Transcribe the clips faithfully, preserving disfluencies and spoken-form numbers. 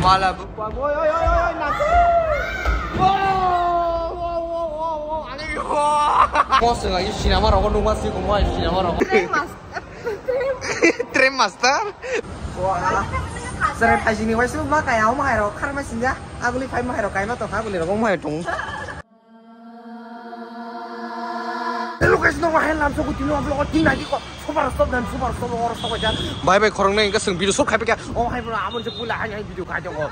Wala bukwa, oi, oi, oi, oi, oi, na. Wow, wow, wow, wow, wow, ani, wow. Mo swnga, i sinema rogo nungma si kumo, i sinema rogo. Train mas-, train master. Wala. Sere thaisini waisu ma kaya, o ma hai rok, kharma sinja. Aguli phai ma hai rok, kaima to, aguli rok, o ma hai tong. Location no wahan lam soku tino vlog tin nagi ko super stop dan super stop or stop jan. Bhai bhai khorong nai engka sung video shoot khai pekya. O hai bro amo je pula hai hai video khai jongo.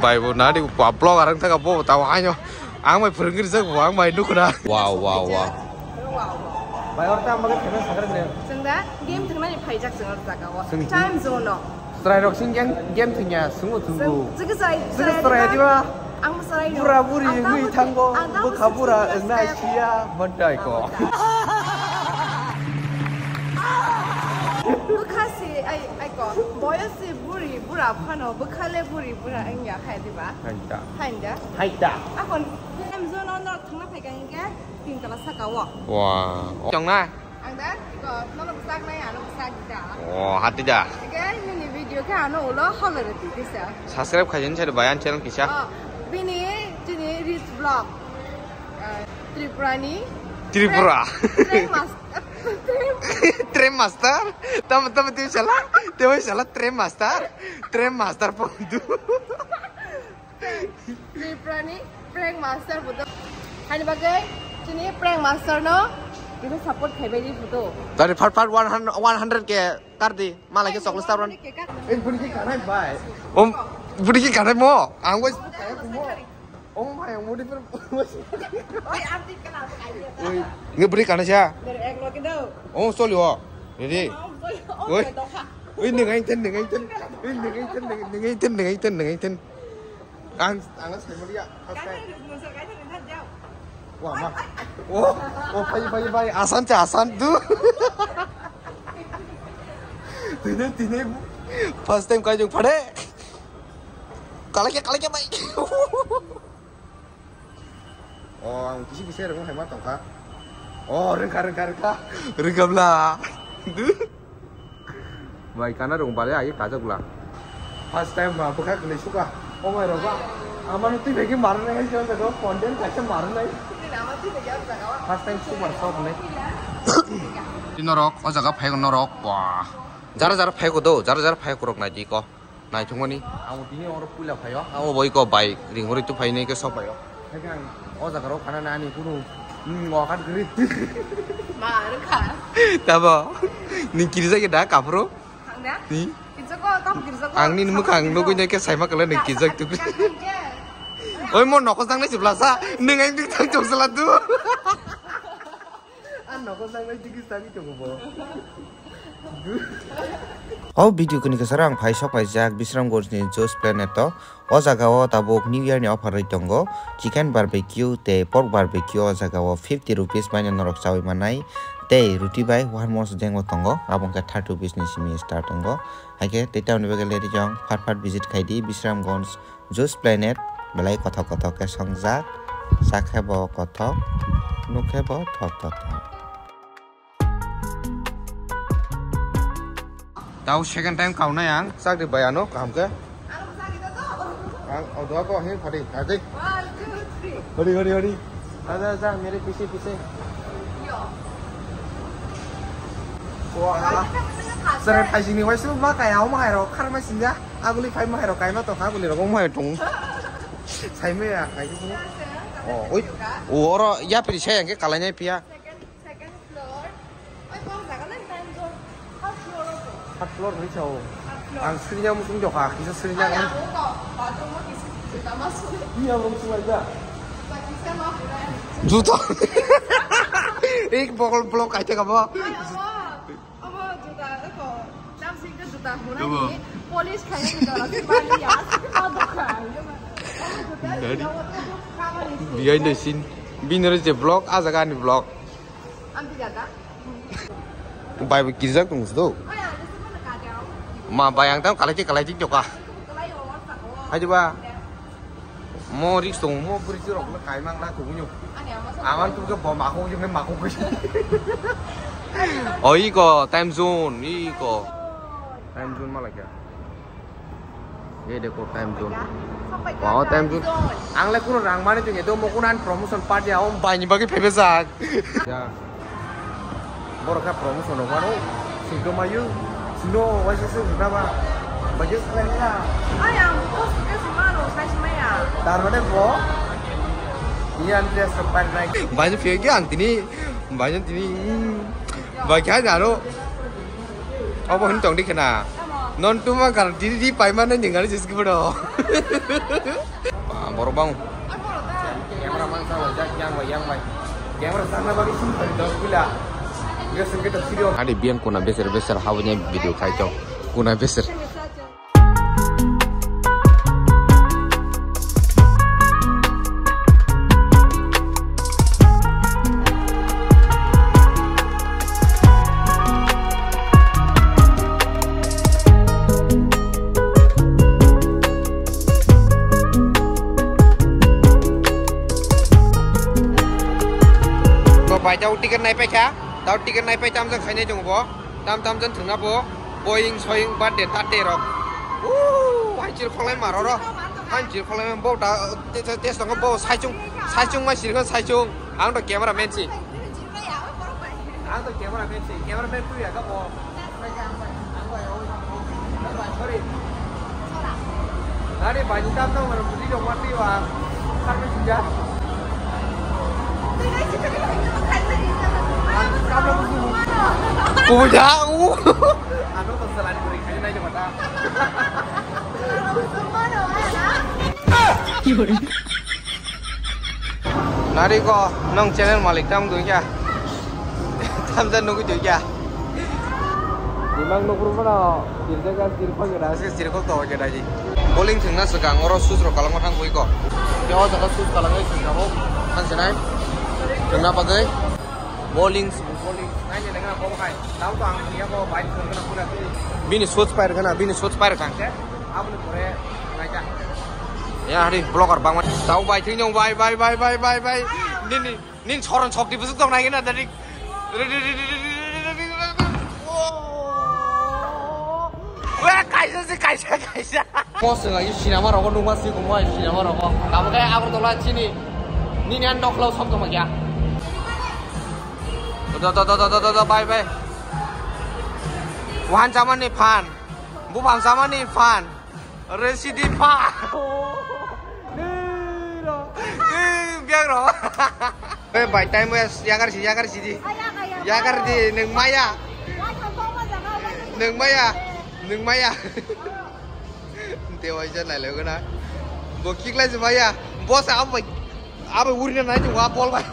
Bhai bo nadi vlog arang thaka bo tao hai no. Ang mai phurung ri jak bo ang mai nukuna. Wow wow wow. Bhai or ta amage famous sakar ne. Sengda game thengnani phai jak seng or jaga o. Time zone no. Chwrairok sing game, game thwngya, swngo thwngbo. Chwng-, chwng-, chwng-, chwng-, chwng-, chwrai diba? Ang chwrai no. Bura buri wngwi thango, bwkha bura wngna siya, montai ko. Bwkha si, ai, ai ko, boyos si buri, bura phano, bwkha le buri, bura wngya, hai diba? Hai da. Hai da. Hai da. Akon, time zone no, no, thangna phai ka hingke, tin kala saka o. Wa. Chong na? Ang da, iko, nono bwsak nai, ano bwsak da. Oh, hati da. Ike, nini video khe ano ulo holore di kisa. Subscribe khaijani sari bayan channel kisa. Oh, bini, chini rich vlog. Eh, Tripura ni. Tripura. Train, train mas-, train. Train master. Tama, tama, tama, sala. Tama, sala, train master. Train master pondu. Tripura ni prank master budo. Hani bagwi chini prank master no kisa support khaibai di budo. Tadi part part one hundred, one hundred ke kar di. Mala ke chocolate star one. Ei budi ki kanai bai. Om budi ki kanai mo. Ang wes kaya kumo. Om hai modi per. Oi arti kana kai. Oi nge budi kanai sia. Dari ek lo kido. Oh sorry o. Ready. Oi. Oi neng ain ten neng ain ten. Oi neng ain ten neng ain ten neng ain ten neng ain ten. Ang, ang sai maliya. Wah, ma. Oh, oh, pai, pai, pai. Asan cha, asan tu. Tine, tine. First time kai jong phade. Kalai kya, kalai kya, pai. Oh, ang kisi kisi rung hai ma tongkha. Oh, rengkha, rengkha, rengkha. Rengkha bla. Bai kana rung bale ai kajak bla. First time ma bwkha kle suka. Oh my roba. Amano twi bagi marna hai jong jago content kaisa marna hai. First time super shot ne. Norok o jaga phai norok. Wah. Jara jara phai ko do, jara jara phai ko rok nai di ko. Naithokmani. Ang tini oro puila phaio. Ang bo iko bai ringori tu phainai ke sok phaio. Haikhe ang o jaga rok khana nani kunu, mm, wakat grit. Ma rwkha. Tabo. Ni kirijak da kapro? Ang da? Ni? Kijako, tam kijako. Ang ni mukha ang nugui nai ke saima kala ni kijak tu. Oi mo nokos nang nai sibla sa. Nung ang dik thang chok sala tu. Ang nokos nang nai dik thang chok bo. O video kuni kesaro ang phai sok paijak Bisramganj ni Juice Planet o. O jaga o tabuk New Year ni offer rwi tongo, chicken barbecue tei pork barbecue o jaga o fifty rupees bai no norok chaui mannai, tei ruti bai one mos deng o tongo, abo wngkha thirty rupees ni simi start tongo. Haikhe tei tamoni bagwi le rijong phat phat visit khai di Bisramganj Juice Planet, belai kothok kothok khe songjak, cha khe bo kothok, nuk khe bo thok thok thok. Tao second time kaunai ang, chak di bai ano kaham khe. Ang odo ako hin phadi, phadi. One, two, three. Hori, hori, hori. Aja, aja, mere piche, piche. Yo. Wah. Sere thaisini waisu ma kaya, o ma hai rok, khar ma sinja, aguli phai ma hai rok, kaima to, aguli rok, o ma hai tong. Sai me ya, kai. Oh, oi. Oro ya piri sai ang khe kalai nai phiya. Second, second floor. Oi, bang jaga nang time zone. Third floor o. Third floor ni sao. Third floor. Ang srina musung jokha, kisa srina. Ai, ang ko bathroom o kisa juta ma sui. Iya, musung aja. Juta kisa ma pura. Juta. Ek bokol block aite kabo. Ai, abo. Abo juta ko. Jam sing ke juta huna ni. Polish khai ni dora si bani ya. Abo juta. Behind the scene. Binere je vlog, a jaga ni vlog. Ang di jaga. Bai bo kirijak tong do. Ma bai ang tang kalai kalai tik toka. Hai ba. Mo risk tong mo bridge rok no kai mang na kubu nyo. Aman tu ke bom aku jeng ne maku ke. Oh, iko time zone, iko time zone malah kya? Ye dekho time zone. Wow, time zone. Ang le kuno rang mani tu ngedo mo kunan promotion party aom bai ni bagi phebe sak. Ya. Borok kha promotion rok mano. Singto mayu. Sino waisa se na ba. Baje se na. Ay, ang buko suke sumano, sai sumaya. Tar mane bo. Iyan dress rok pai nai. Baje phege ang tini. Baje tini. Bai kha jaro. Obo hin tong di khena. Non tuma kar di di pai mane ningal jis gibro. Borok bang. Camera man sa wajak yang bai yang bai. Camera sana bagi sini dari dos kila. Dia sengketa video. Adi biang kuna beser beser hawanya video khai tong. Kuna beser. Ko bai tau ticket nai paikha, tau ticket nai pai tam jang khainai tongo bo, tam tam jan thwngna bo, boing soing birthday tate rok. Woo, hanchir kholai maro ro, hanchir kholai bo da, te, te, tes tongo bo saichung, saichung mai sirkhan saichung, ang to camera man si. Ang to camera man si, camera man tu ya ka bo. Nari bani tam tam baru putih dong mati wa. Kami sudah. Punya aku. Anu to selain kuring aja naik mata. Nari ko nong channel malik tam dunya. Tam dan nunggu dunya. Imang nukru mana? Tirjaga tirkhol gada. Ase tirkhol to gada ji. Bowling thwngna swkang oro shoes rok kwlangma thang bui ko. Tei o jaga shoes kwlangwi thwngjago. Thang sinai. Thwngna bagwi. Bowling, bowling. Naini lengna bo khai. Tao to ang ya bo bike thwngna pura. Bini shoes pair khana, bini shoes pair khang. Aboni pore naika. Ya hari vlogger bangma. Tao bai thwng jong bai bai bai bai bai bai. Nini. Nin soron sok di busuk tong nai na dari. Wah, kaisa se kaisa kaisa. Mos ngai sinama rogo nungma si kumo ai sinama rogo. Kamu kayak Agartala chini. Nini an nok lau sok tong ya. Do do do do do do bye bye. Wahan sama ni fan. Bu fan sama ni fan. Residi pa. Niro. Eh, biang ro. Eh, bai time wes yagar si yagar si di. Yagar di neng maya. Neng maya. Neng maya. Dewa ija nai lego na. Bo kiklai si maya. Bos abai abai urina nai wa bol bai.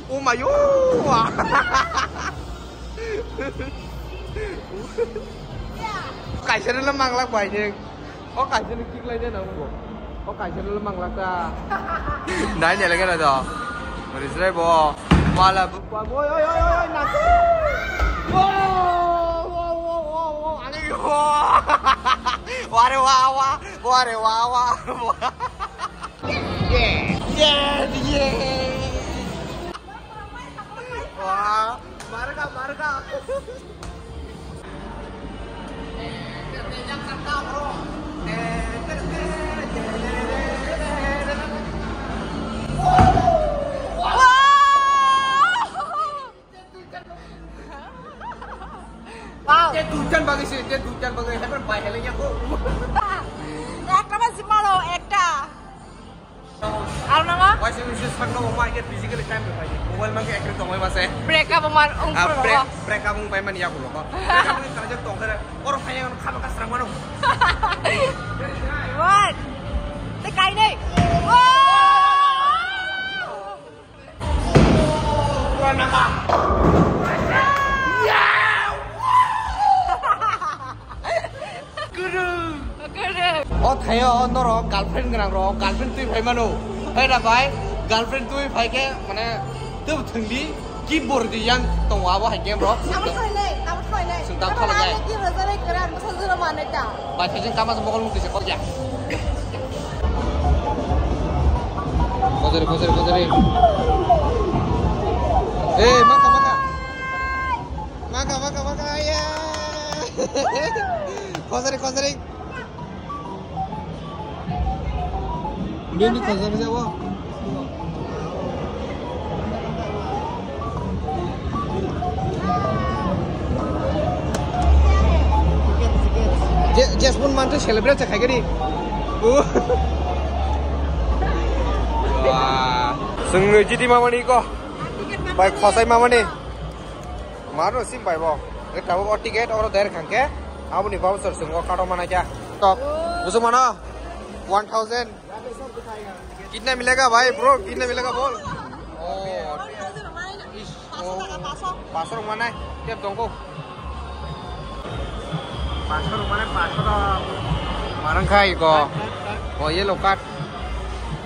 Oh my god! Kaisa le manglak bai ni. O kaisa le kiklai de na ungo. O kaisa le manglak ta. Nai ne lege na do. Mari srai bo. Mala bu pa bo oi oi oi oi na. Wo wo wo wo wo ani wo. Ware wa wa. Ware wa wa. Yeah, yeah, yeah. Wah, marga, marga. Wow. Te duitan bagwi se, te duitan bagwi, hai bai heleng ya ko. Ekta ba simalo, ekta. Ar nanga? Wai se use sak no, ma ke physically time bai. Mobile ma ke ekre tongoi ma se. Break up man ung. Ah, break, break up ung bai man ya ko. Break up ni kala tong kare. Or phai yang khaba ka srang mano. What? Te kai nei. Oh! O thaio norok girlfriend gwnang rok girlfriend twi phai mano. Hai da bai girlfriend twi phai khe mane tub thwngdi keyboard di yang tongo abo hai game rok. Tamo thoi le, tamo thoi le. Sung tamo thoi le. Game rok jare kran bwsa jora mane ta. Bai thai jeng kama se mokol mukti se kok ya. Khosari, khosari, khosari. Eh, maka, maka. Maka, maka, maka, ya. Khosari, khosari. Bini khosari jabo. Je-, Jasmine mantu celebrate se khaigani. Wah. Sengno jiti mamani ko. Bai khosai mamani. Maro sim bai bo. Re tabo o ticket oro der khangke. Aboni voucher swngo kato mana kya. Tok. Busuk mano. One thousand. कितना मिलेगा भाई, bro? कितना मिलेगा बोल। ओ, इस, ओ, पाँच सौ रुपया ना, क्या तुमको? पाँच सौ रुपया ना, पाँच सौ का। मारंग खाई को। ओ, yellow card।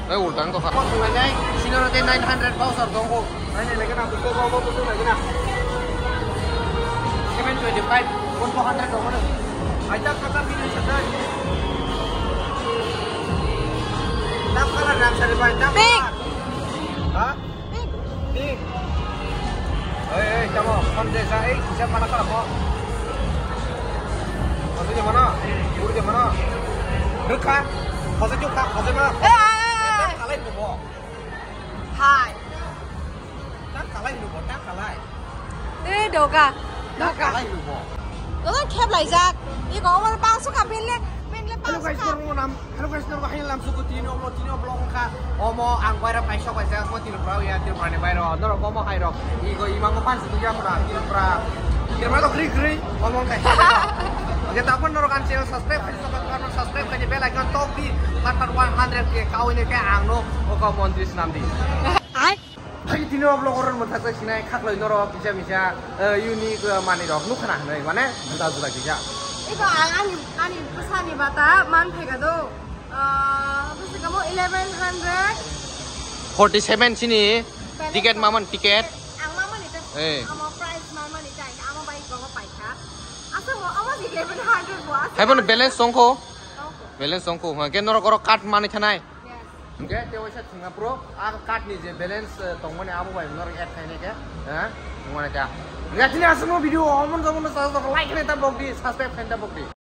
ए, उल्टा तो खा। Sino na nine hundred voucher तुमको। Nine lagi na, buku kau buku lagi na. Seven twenty five, one four hundred dong mana? Aja kata pilih sedang. Dam kalar dam sari bai dam. Pink. Kalar. Ha? Pink. Pink. Oi oi, tamo phone de sa ei, siya mana kala mo? Kosoi de mana? Uri de mana? Rukha. Kosoi juk kha, kosoi mana? Eh, eh, eh, eh. Dam kalai mo. Hai. Tang kalai nubo, tang kalai. Eh, doga. Tang doga. Kalai nubo. Doga khep laijak. Iko omo bangso ka benle, benle bangso ka. Hello guys, norok nam, hello guys, norok hai lam suku tini oblo, tini oblo wngkha. Omo ang baira paisa paisa mo Tripura ya, Tripura ni baira. Norok omo hai rok. Iko imang mo pansu ya pura Tripura. Tripura to kri kri. Omo wngkha. Oke, tapon norok ang channel subscribe khai, subscribe khai, bell icon tok di. Latar one hundred K kau ini ke ang no oka montri snam di. Hai. Hai tini o vlog oro mwthakjak sinai khakloi norok kisa misa, eh, unique, eh, manwi rok nukha na hinwi mane juda juda kisa. Iko ang ani, ani bwsani bata man phaika do. Ah, bwswk kamo eleven hundred. Forty seven sini ticket maman ticket. Ang mamani ta. Eh. Amo price mamani ta, amo bai gongo paikha. Asa mo, amo eleven hundred bo asa. Hai bono balance songkho. Songkho. Balance songkho. Ha, ke norok oro card mani thanai. Yes. Hingke te waisa thwngna pro, a card ni je balance, eh, tongmani abo bai norok add khainai khe, eh, thwngmani khe. Hingke tini aswkno video omono jomono chajak like khainai ta bokdi, subscribe khainai ta bokdi.